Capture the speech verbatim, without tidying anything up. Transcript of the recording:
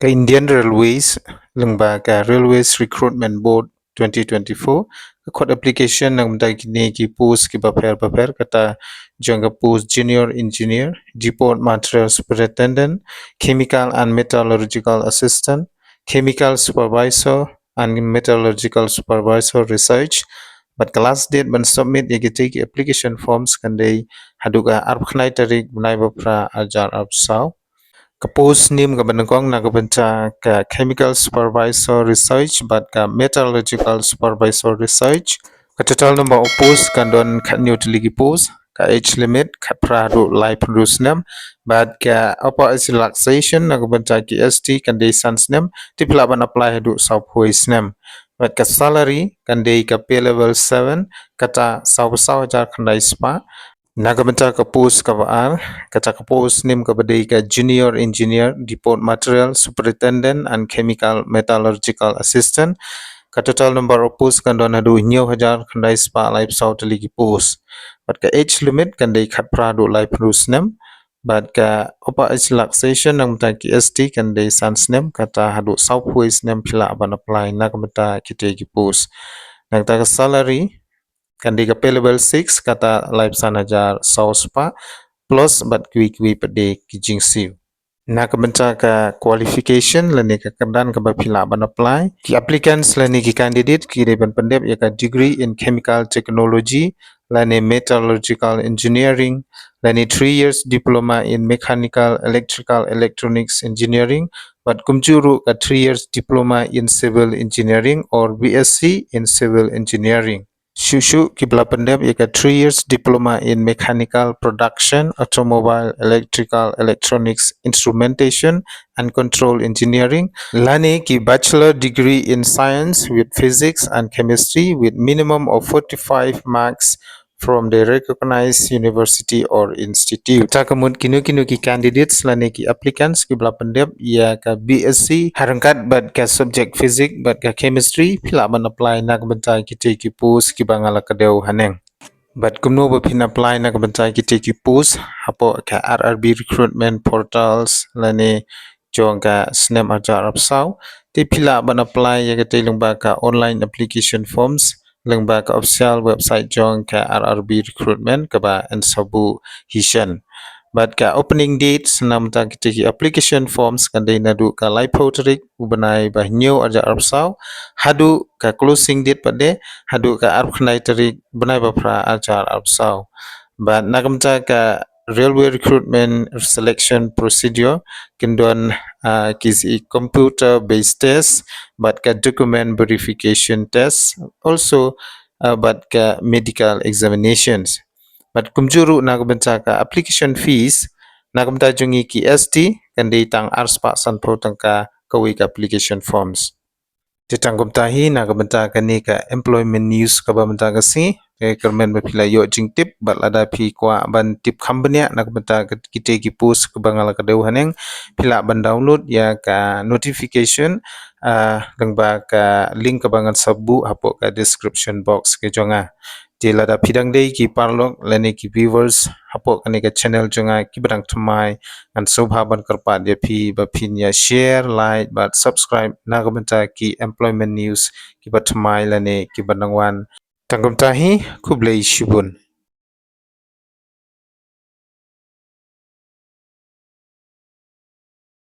Ka Indian Railways, lyngba ka Railways Recruitment Board twenty twenty-four, ka khot application na ka bynta kine ki post kiba pher bapher, kata jong ka post Junior Engineer, Depot Material Superintendent, Chemical and Metallurgical Assistant, Chemical Supervisor and Metallurgical Supervisor Research. Bad ka last date ban submit ïa kitei ki application forms kan dei haduh ka arphew khyndai tarik bnai ba phra arhajar arphew saw. Ka post nim kaba nyngkong na ka bynta ka Chemical Supervisor Research bad ka Metallurgical Supervisor Research. Ka total number of post kan don khathynñiew tylli ki post, ka age limit khatphra haduh laiphew hynriew snem, bad ka upper age relaxation na ka bynta ki S T kan dei san snem, te phi lah ban apply haduh sawphew snem. Bad ka salary kan dei ka pay level seven, kata sawphew saw hajar khyndai spah. Na ka bynta ka post kaba ar, kata ka post nim kaba dei ka Junior Engineer, Depot Material Superintendent and Chemical Metallurgical Assistant. Ka total number of post kan don haduh hynñiew hajar khyndai spah laiphew saw tylli ki post. Bad ka age limit kan dei khatphra haduh laiphew hynriew snem. Bad ka upper age relaxation na ka bynta ki S T kan dei san snem, kata haduh sawphew snem phi lah ban apply na ka bynta kitei ki post. Na ka bynta ka salary kan dei ka pay level six, kata laiphew san hajar saw spah, plus bad kiwei kiwei pat de ki jingsiew. Na ka bynta ka qualification lane ka kyrdan kaba phi lah ban apply, ki applicants lane ki candidate ki dei ban pyndep ïa ka degree in chemical technology lane metallurgical engineering lane three years diploma in mechanical, electrical, electronics engineering, bad kumjuh ruh ka three years diploma in civil engineering or B S c in civil engineering. Shuh shuh kiba la pyndep ïa ka three years diploma in mechanical production, automobile, electrical, electronics, instrumentation and control engineering lane ki bachelor degree in science with physics and chemistry with minimum of forty-five marks from the recognized university or institute. Te ka mut kino kino ki candidates lane ki applicants kiba la pyndep ïa ka B S c ha ryngkat bad ka subject physics bad ka chemistry, phi lah ban apply na ka bynta kitei ki post kiba nga la kdew haneng. Bad kumno ba phin apply na ka bynta kitei ki post hapoh ka R R B recruitment portals lane jong ka snem arhajar arphew saw, te phi lah ban apply ïa katei lyngba ka online application forms lyngba ka official website jong ka R R B recruitment kaba yn sa buh hi shen. Bad ka opening date na ka bynta kitei ki application forms kan dei naduh ka laiphew tarik u bnai ba hynñiew arhajar arphew saw haduh ka closing date pat de haduh ka arphew khyndai tarik bnai ba phra arhajar arphew saw. Bad na ka bynta ka railway recruitment selection procedure kin don, ah, ki computer based test bad ka document verification test, also, ah, bad ka medical examinations. Bad kumjuh ruh na ka bynta ka application fees na ka bynta jong ngi ki S T kan dei tang arspah sanphew tyngka kawei ka application forms. Te tang kumta hi na ka bynta kane ka employment news kaba mynta ka sngi. Te kyrmen ba phi la ïoh jingtip, bad lada phi kwah ban tip kham bniah na ka bynta ka, kitei ki post kaba nga la kdew haneng, phi lah ban download ïa ka notification, ah, lyngba ka link kaba ngan sa buh hapoh ka description box ka jong nga. Te lada phi dang dei ki paralok lane ki viewers hapoh kane ka channel jong nga kiba dang thymmai, ngan sngewbha ban kyrpad ïa phi ba phin ïa share, like bad subscribe na ka bynta ki employment news kiba thymmai lane kiba dang wan. Tang kumta hi, khublei shibun.